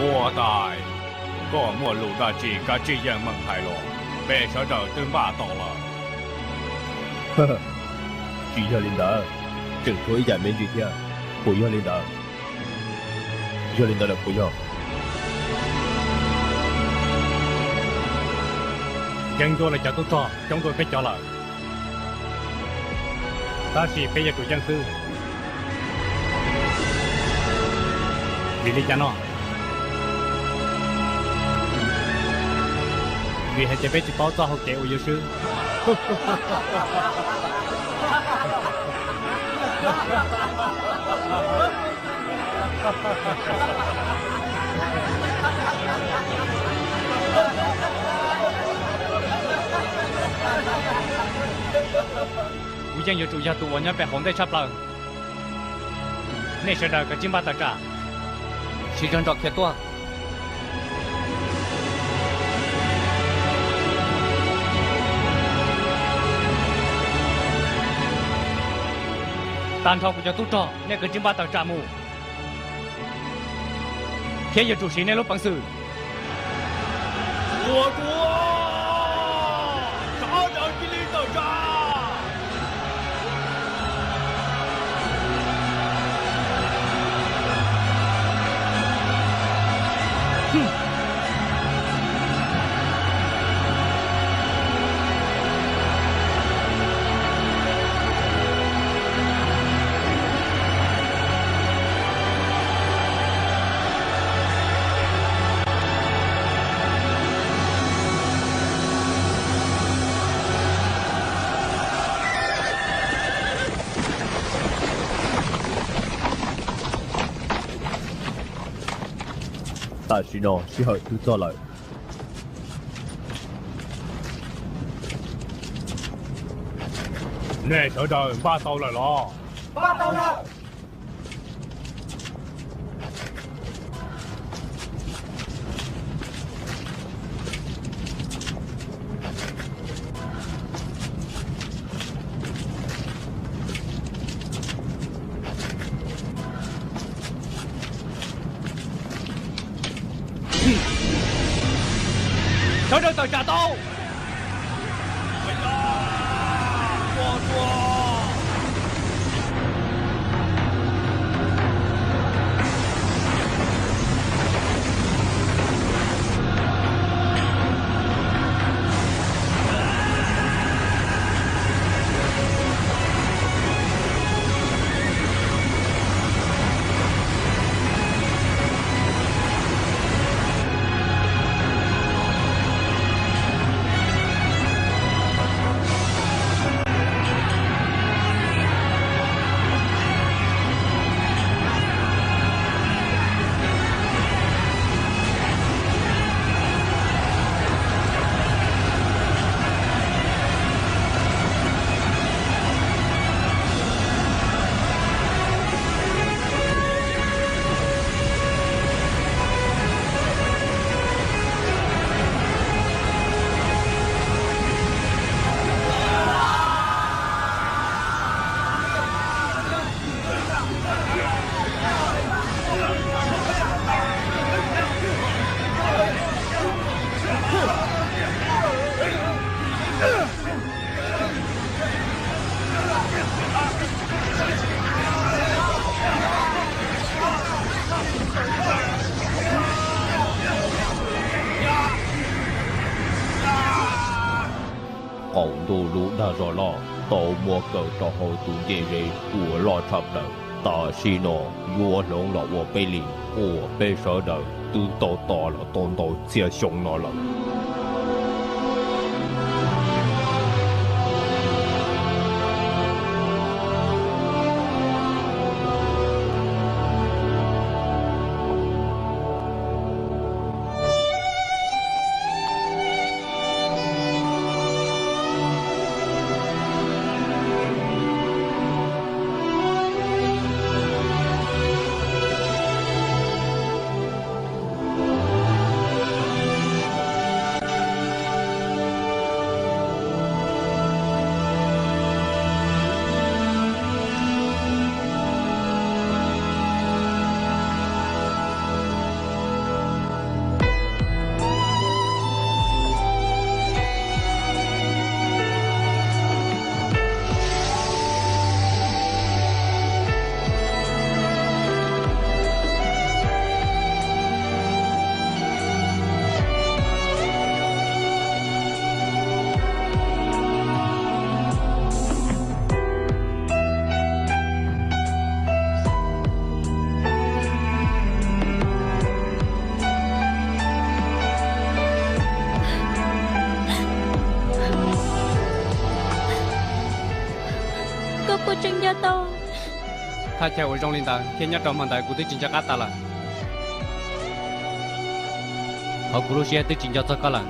Ua tais, koj muaj lus dab tsi kav tsij yeej meem hais los, peb sawv daws twb npaj tau lawm. Tsis yog li ntawd, tseem tshuav ib yam me ntsis thiab, puas yog li ntawd? Yog li ntawd lawm puas yog? Yeeb ncuab lawv cov tub rog coob dua peb cov lawm, tab sis peb yuav tsum yeej xwb. Vim li cas no? Vim hais tias peb tsis paub txoj hau kev uas yuav swb. Kuv yeej yuav tsum yog tus uas nyob pem hauv ntej tshaj plaws. Nej sawv daws kav tsij npaj tawm tsam, sib zog nrog khiav tuaj. Tag nrho kuv cov tub rog, nej kav tsij npaj tawm tsam mus, thiab yuav tsum siv nej lub peev xwm. Ua dua, sawv daws cia li tawm tsam. Tam sim no sij hawm twb txog lawm. Nej sawv daws npaj tau lawm los? Sawv daws tawm tsam tau. Qaum ntuj lub dag zog loj tau muab kaw rau hauv tus ncej zeb uas loj tshaj plaws. Tam sim no yuav hloov los ua peb li, uas peb sawv daws twb tau tos los tau ntau txhiab xyoo no lawm. Thaj chaw uas zoo li ntawd thiab nyob rau hmo ntawd kuv twb tsis nco qab tas lawm. Hauv kuv lub siab twb tsis nco txog koj lawm.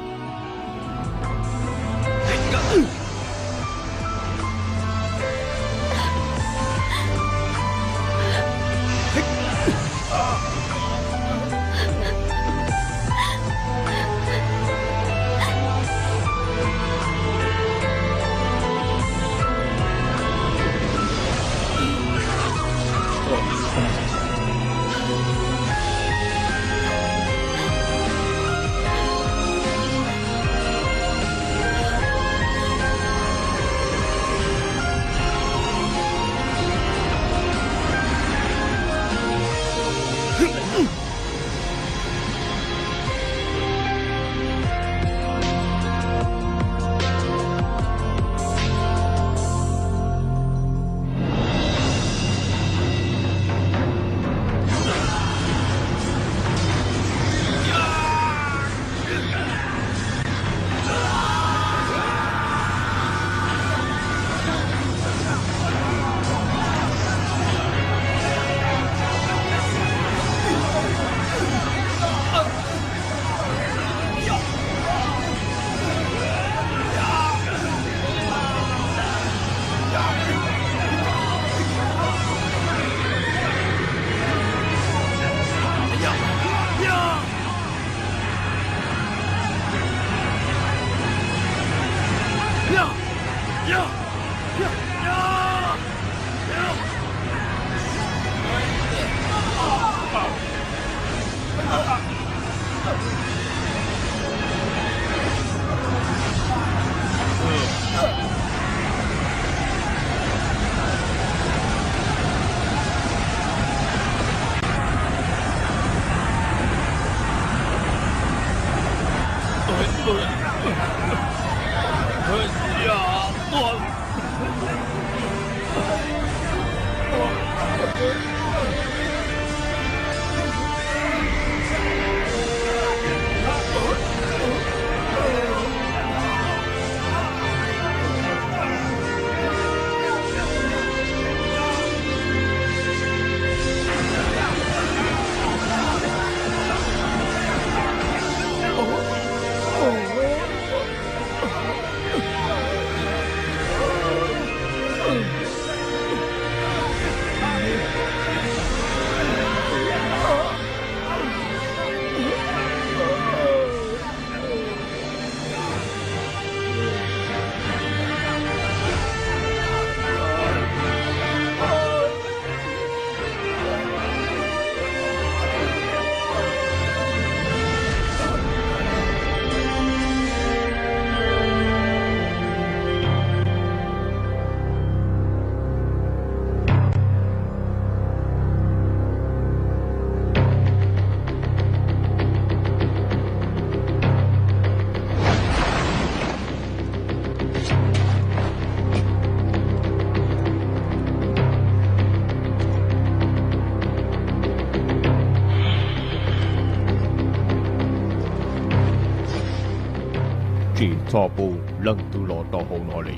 Tsis txhob pub leej twg los rau hauv no li.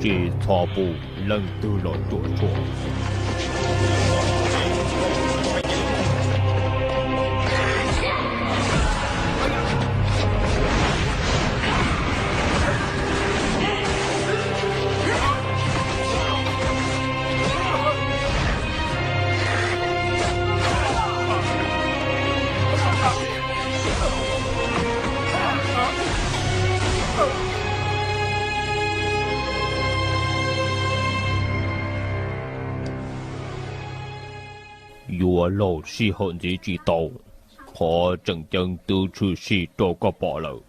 Tsis txhob pub leej twg los cuam tshuam. Yuav laug sij hawm ntxiv tsis tau, qhov tseem ceeb twb tshwm sim rau koj pom lawm.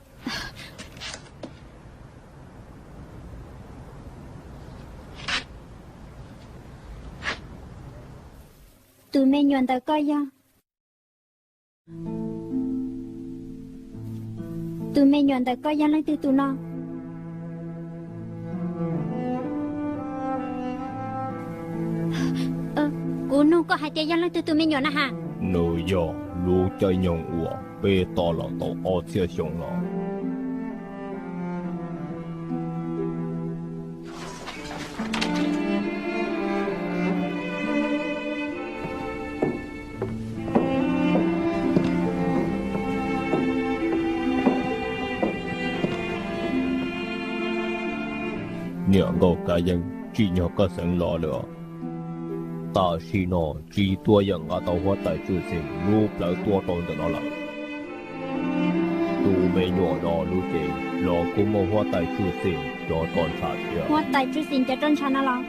Tus me nyuam ntawm koj yog, tus me nyuam ntawm koj yog leej twg tus no? Kuv nug koj hais tias yog leej twg tus me nyuam na has? Nws yog lub caij nyoog uas peb tos los tau ob txhiab xyoo no. Niam nkauj Kab Yeeb, tsim nyog koj xeev los lawm. Tam sim no Tsis Tuaj Yeem nqa tau huab tais Tswj Xeem lub plawv tuaj rau ntawm no lawm. Tus me nyuam no lub cev los kuj muaj huab tais Tswj Xeem cov roj ntsha thiab. Huab tais Tswj Xeem cov roj ntsha no los?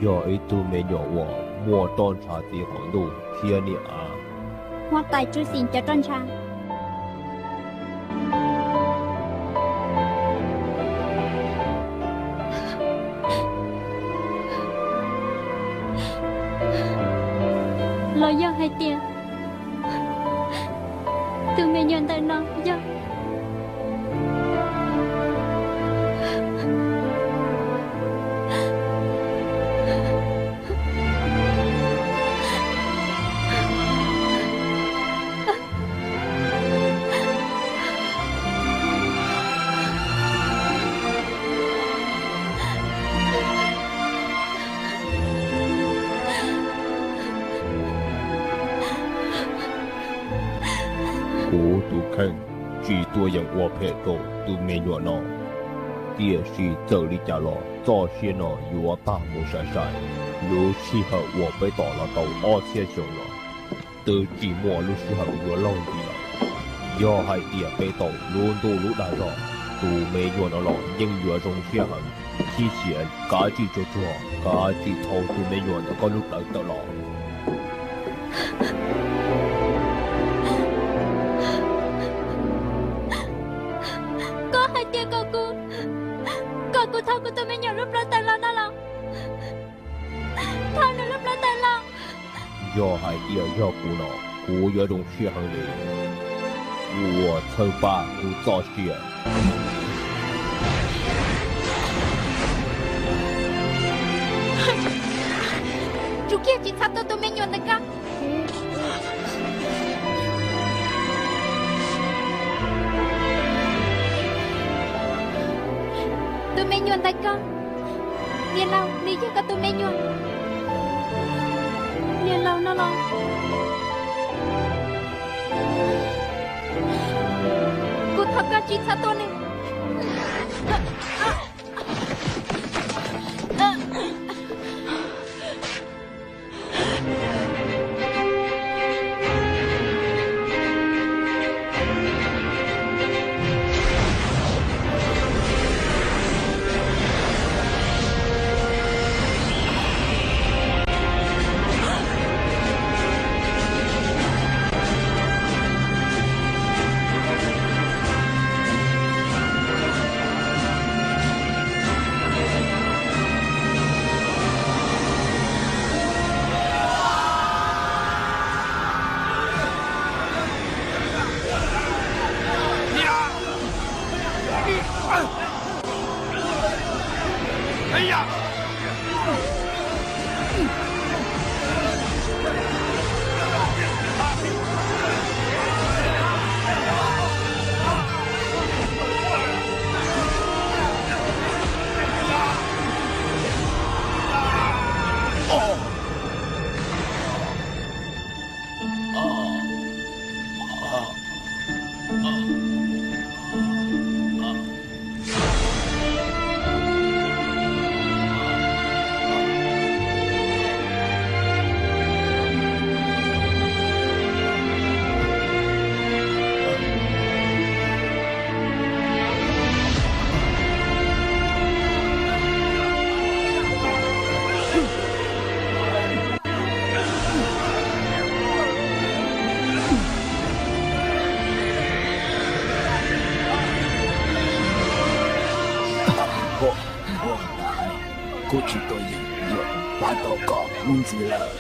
Yog ib tug me nyuam uas muaj roj ntsha txiv qaum ntuj thiab niam av. Huab tais Tswj Xeem cov roj ntsha los yog hais tias tus me nyuam ntawm no yog Kuv tus kheej Tsis Tuaj Yeem ua phem rau tus me nyuam no, tiam sis txawm li cas los txoj sia no yuav tag mus sai sai. Lub sij hawm uas peb tos los tau ob txhiab xyoo no twb tsis muaj lub sij hawm yuav laug ntxiv lawm. Yog hais tias peb tau lub ntuj lub dag zog, tus me nyuam no los yeej yuav zoo siab heev. Chib Xia, kav tsij tsuag tsuag, kav tsij thau tus me nyuam ntawm koj lub plawv tawm los. Koj hais tias kom kuv, kom kuv thau kuv tus me nyuam lub plawv tawm los no los? Thau nws lub plawv tawm los. Yog hais tias yog kuv no, kuv yuav zoo siab heev li. Kuv ua txhawb pab kuv txoj sia. Tsum kiag tsis txhob tua tus me nyuam ntawm ko. Tus me nyuam ntawm ko, niam laus, nws yog koj tus me nyuam. Niam laus no los, kuv thov koj tsis txhob tua nws. Kuv Tsis Tuaj Yeem yuav pab tau koj mus ntxiv lawm.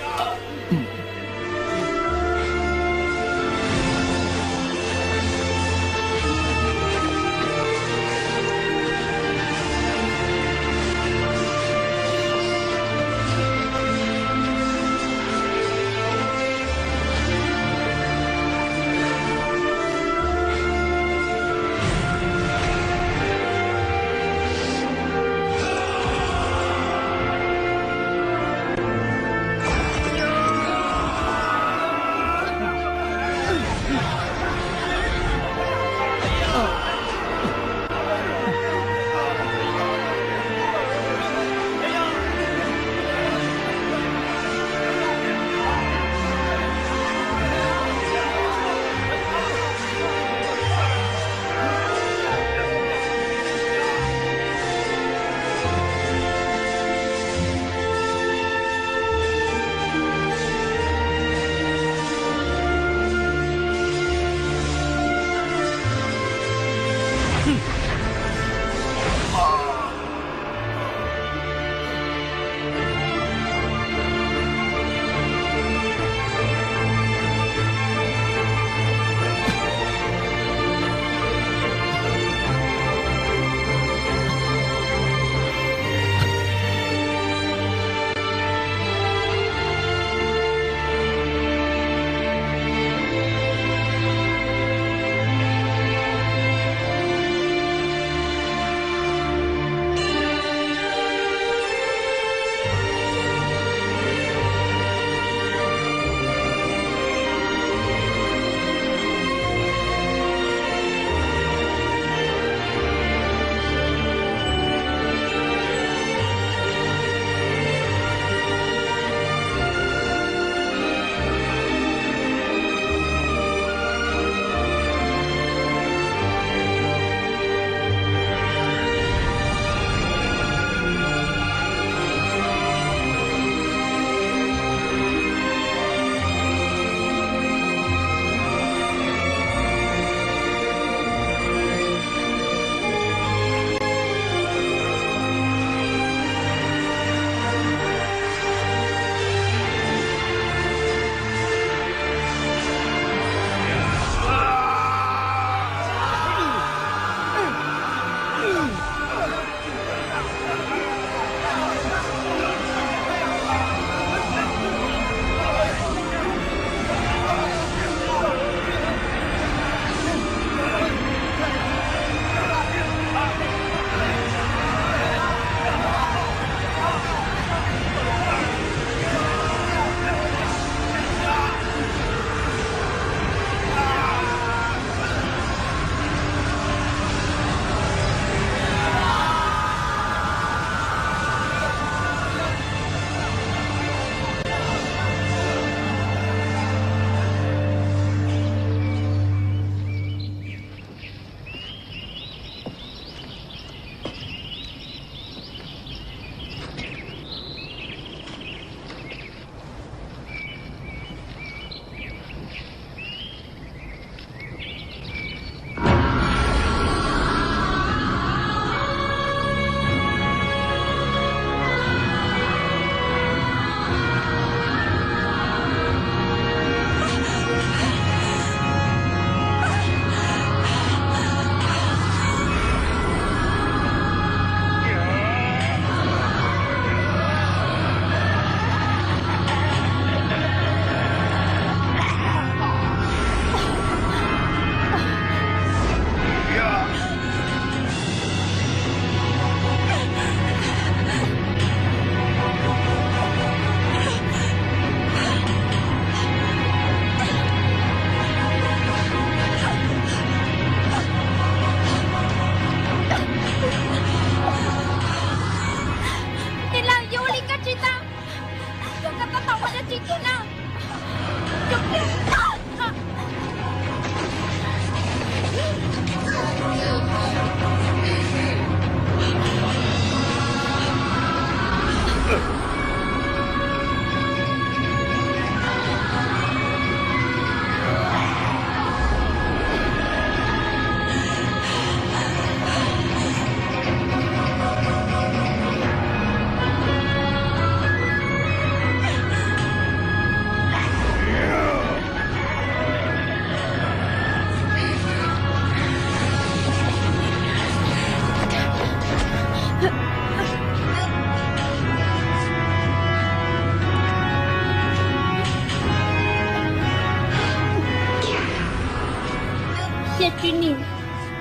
Cia Tswv Nim,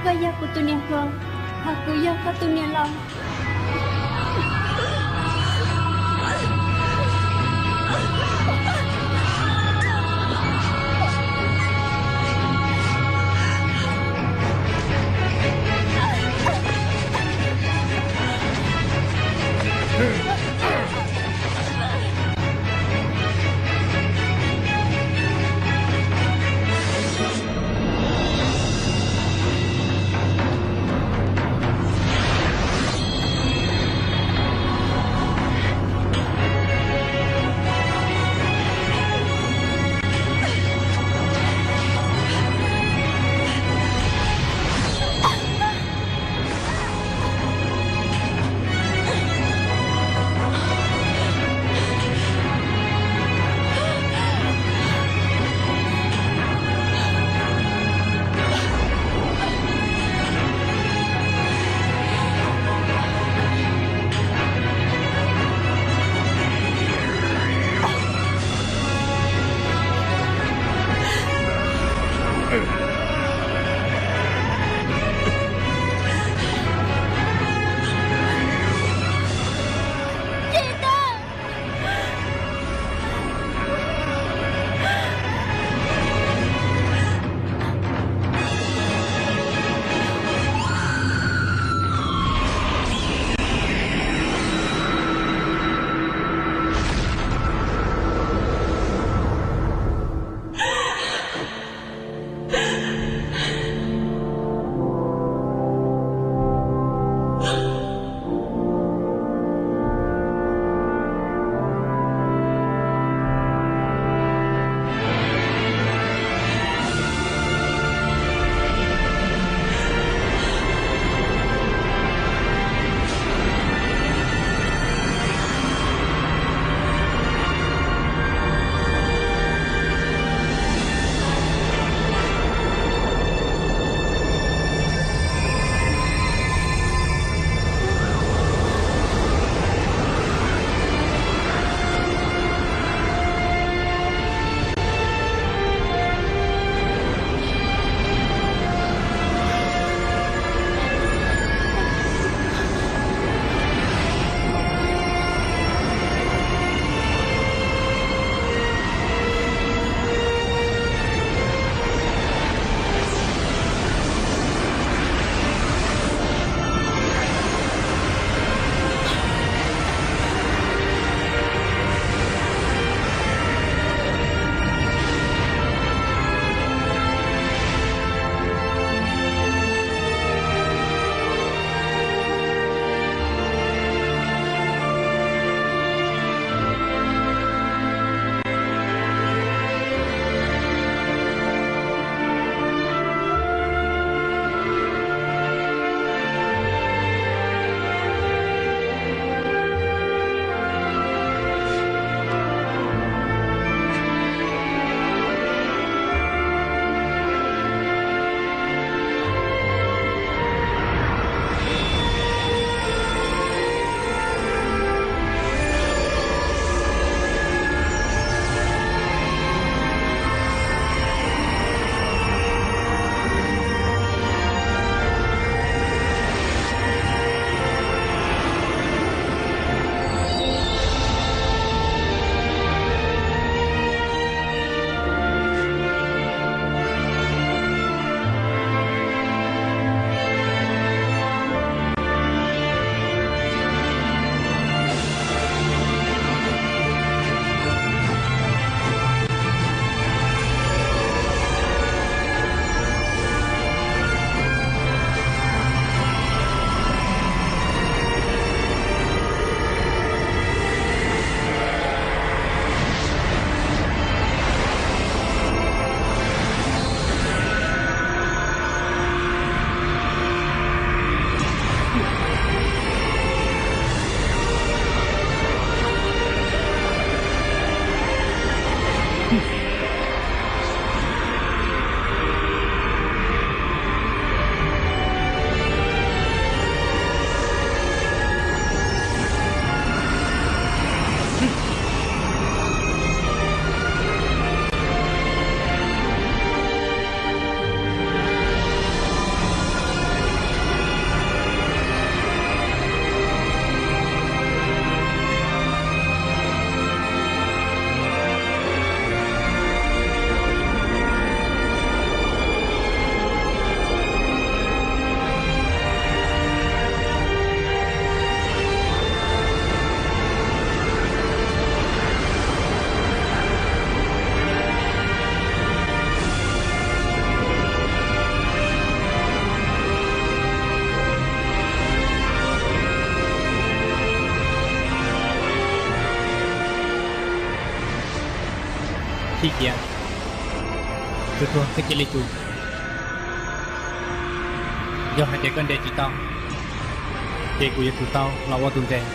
koj yog kuv tus niam hluas, hos kuv yog koj tus niam laus. Ib tias, tsuag tsuag koj cia li tus. Yog hais tias koj nres tsis tau, ces kuv yuav tsum tau los ua tus nres.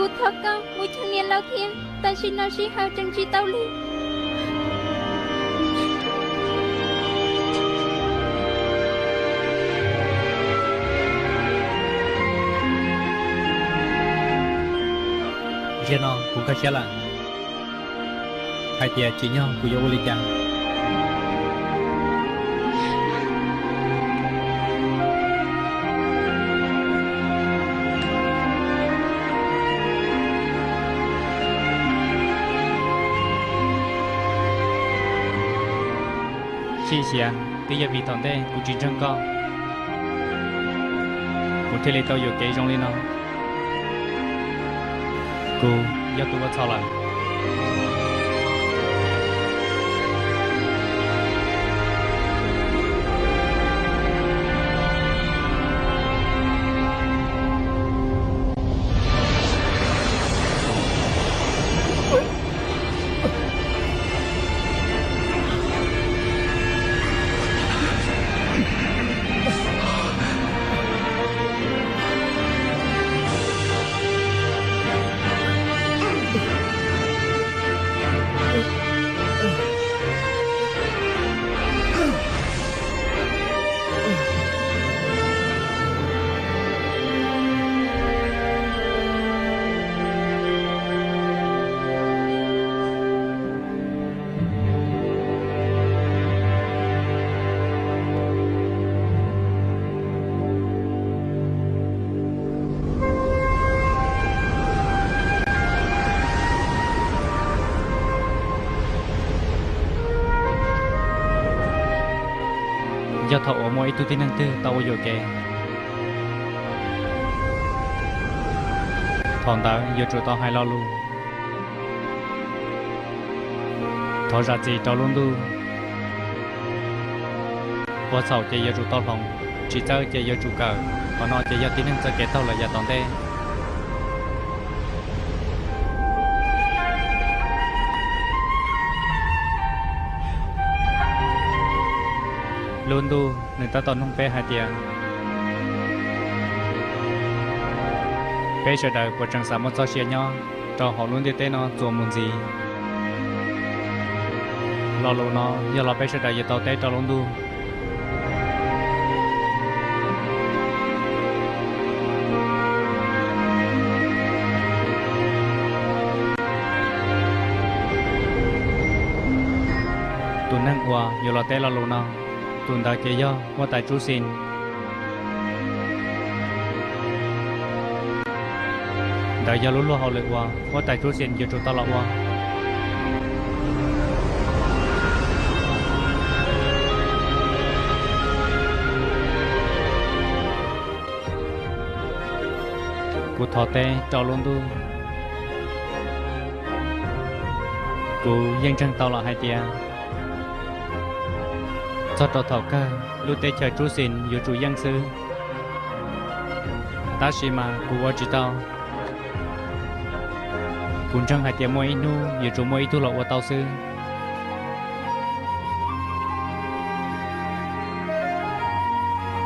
Kuv thov koj mus cog niam laus thiab, tam sim no sij hawm tseem tsis tau li. Zaum no kuv nkag siab lawm hais tias tsim nyog kuv yuav ua li cas. Sim siab, twb yog vim thaum ntej kuv tsis ntseeg koj, kuv thiaj li tau yuam kev zoo li no. Kuv yog tus ua txhaum lawm. Yog thaum uas muaj ib tug tib neeg twg tau ua yuam kev, thaum ntawd yuav tsum tau hais lo lus. Thov zam txim rau lub ntuj. Ua txhaum ces yuav tsum tau hloov, tsis txawj ces yuav tsum kawm. Qhov no ces yog tib neeg txoj kev taug lawm yav tom ntej. Lub ntuj nws tab tom noog peb hais tias, peb sawv daws puas tseem xav muaj txoj sia nyob rau hauv lub ntiaj teb no txuas mus ntxiv? Lo lus no yog los peb sawv daws yuav tau teb rau lub ntuj. Tus neeg uas yuav los teb lo lus no, tus ntawd ces yog huab tais Tsub Xis. Ntawd yog lub luag hauj lwm uas huab tais Tsub Xis yuav tsum tau los ua. Kuv thov teb rau lub ntuj, kuv yeej ntseeg tau los hais tias Txog rau thaum kawg lub teb chaws Tsub Xis yuav tsum yeej xwb. Tab sis mas kuv ua tsis tau. Kuv ntseeg hais tias muaj ib hnub yuav tsum muaj ib tug los ua tau xwb.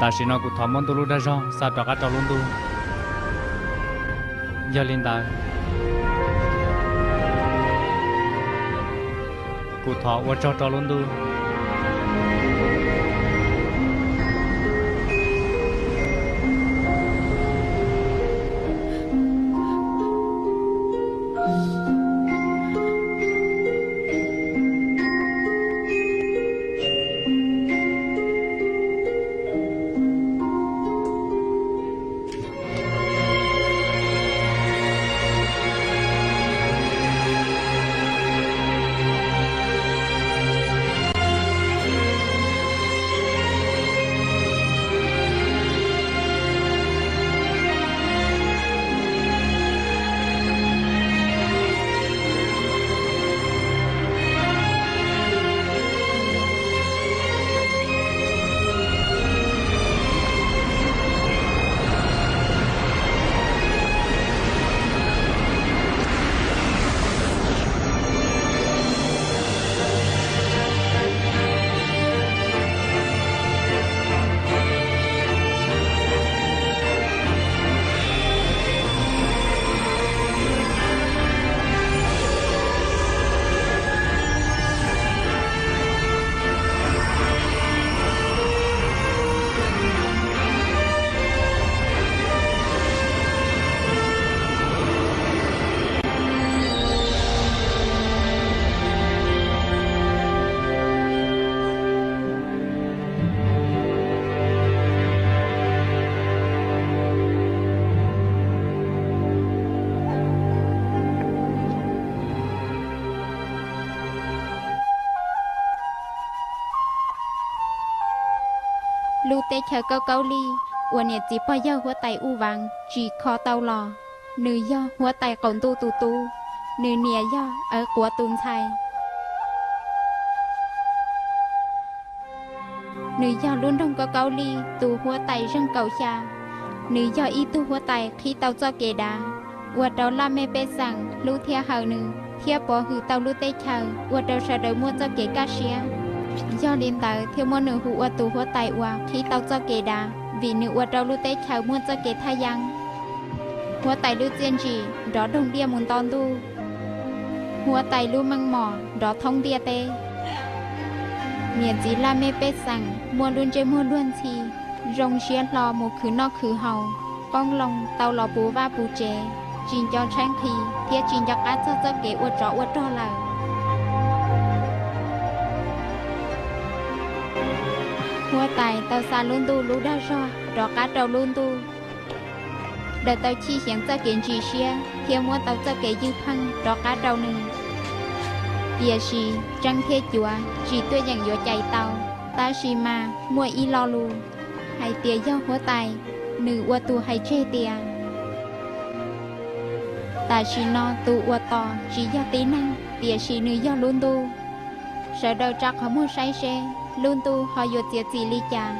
Tam sim no kuv thov muab ntuj lub dag zog xa rov qab rau lub ntuj. Yog li ntawd, kuv thov ua tsaug rau lub ntuj. Lub teb chaws Kaub Kaub Lij uas niam txiv pog yawg huab tais Uj Vav tsim kho tau los, nws yog huab tais qaum ntuj tus tub, nws niam yog Awv Quav tus ntxhais. Nws yog lub nroog Kaub Kaub Lij tus huab tais zeeg kaum xya. Nws yog ib tug huab tais qhib tau txoj kev dav, ua rau laj mej pej xeem hlub thiab hawm nws thiab pov hwm tau lub teb chaws ua rau sawv daws muaj txoj kev kaj siab. Yog li ntawd thiaj muab nws hu ua tus huab tais uas qhib tau txoj kev dav, vim nws ua rau lub teb chaws muaj txoj kev thaj yeeb. Huab tais lub txiaj ntsim nrov doog diaj mus nto ntuj. Huab tais lub meej mom nrov thoob ntiaj teb. Niam txiv laj mej pej xeem muaj lub ntsej muag luag ntxhi, zoo siab hlo mus khwv noj khwv haus, qoob loo tau los puv vaj puv tsev, tsis nco tshaib nqhis thiab tsis nco qab txog txoj kev ua tsov ua rog lawm. Huab tais tau xa lub ntuj lub dag zog rov qab rau lub ntuj. Daws tau chij xyeev txoj kev ntsim siab thiab muab tau txoj kev ywj pheej rov qab rau nws. Tiam sis tseeb thiab cuav tsis tuaj yeem yuav cais tau, tab sis mas muaj ib lo lus hais tias yog huab tais nws ua tus hais tseg tias tam sim no tus uas tos tsis yog tib neeg, tiam sis nws yog lub ntuj. Sawv daws tsa qhov muag saib seb lub ntuj ho yuav txiav txim li cas.